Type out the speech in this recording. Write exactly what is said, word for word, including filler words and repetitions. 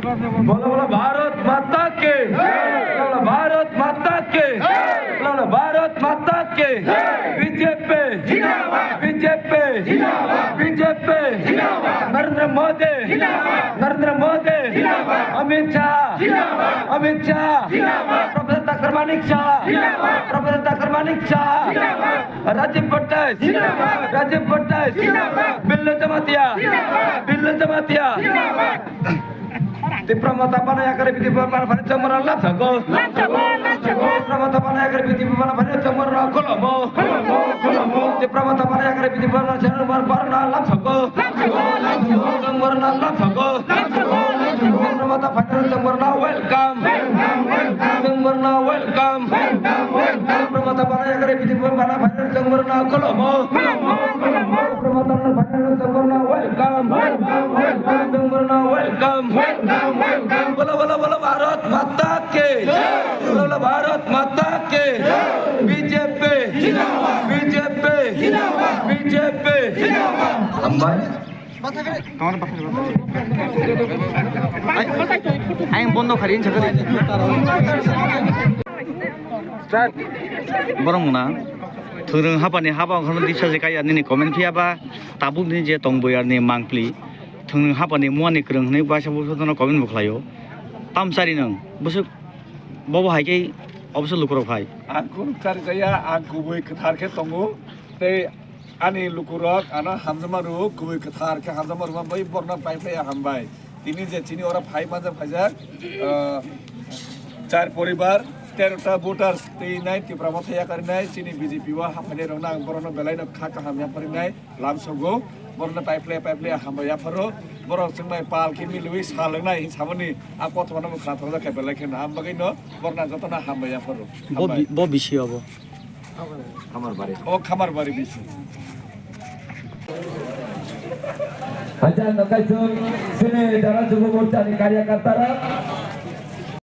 बोलो बोलो भारत माता की। बोलो भारत माता की। बोलो भारत माता की। बीजेपी जिंदाबाद। बीजेपी जिंदाबाद। बीजेपी जिंदाबाद। नरेंद्र मोदी जिंदाबाद। नरेंद्र मोदी जिंदाबाद। अमित शाह जिंदाबाद। अमित शाह जिंदाबाद। प्रोफेसर डॉक्टर मानिक शाह जिंदाबाद। प्रोफेसर डॉक्टर मानिक शाह जिंदाबाद। राजीव भट्टाचार्य जिंदाबाद। राजीव भट्टाचार्य जिंदाबाद। बिल्लु जमातिया जिंदाबाद। बिल्लु जमातिया जिंदाबाद। Tipra Motha bana yakari biti bana phani chongmara lamsago. Lamsago, lamsago. Tipra Motha bana yakari biti bana phani chongmara kholomo. Kholomo, kholomo. Tipra Motha bana yakari biti bana chongmara lamsago. Lamsago, lamsago. Chongmara lamsago. Lamsago, lamsago. Tipra Motha phani chongmara welcome. Welcome, welcome. Chongmara welcome. Welcome, welcome. Tipra Motha bana yakari biti bana phani chongmara kholomo. Kholomo, kholomo. Tipra Motha bana phani chongmara welcome. Welcome, welcome. Chongmara welcome. Welcome, welcome. बोलो, बोलो, बोलो भारत माता की। बोलो, बोलो भारत माता की। बीजेपी जिंदाबाद। बीजेपी जिंदाबाद। बीजेपी जिंदाबाद। Hambai. Ang bondo kharin sakari. Borok muna. Thwrwng hapani haba okhorno dipsa je kaya nini comment phiya ba tabuk ni je tong boyar ni mangpli. Thwrwng hapani muani kwrwng hwnwi baisa busa dono comment bo khlaio. Tamsari nwng bwswk bobo hai khe obwswk lukurok phai. Ang khunu chari jaya, ang kubui kwthar khe tongo. Tei ani lukurok ano hamjakma rwo, kubui kwthar khe hamjakma rwma bai borno pai phlaiya hambai. Tini je chini oro phai manjak phaijak, ah, char poribar, tero ta voters tei nai Tipra Motha yakarwi nai chini B J P o haphainai rokno ang borokno belai no kha kaham yapharwi nai. Lamsogo, borokno paiple paiple hambai yapharo, borok chwngbai pal khe milwi salwngnai hinwi samani a kothoma no mwkhang thokjak khe belai kheno, ang bagwino borokno jotono hambai yapharo. Bo Hambai. Bi-, bo bisi obo. Khamarbari. O Khamarbari bisi. Acha no kaisong sini dara jubo morcha ni karyakarta rok.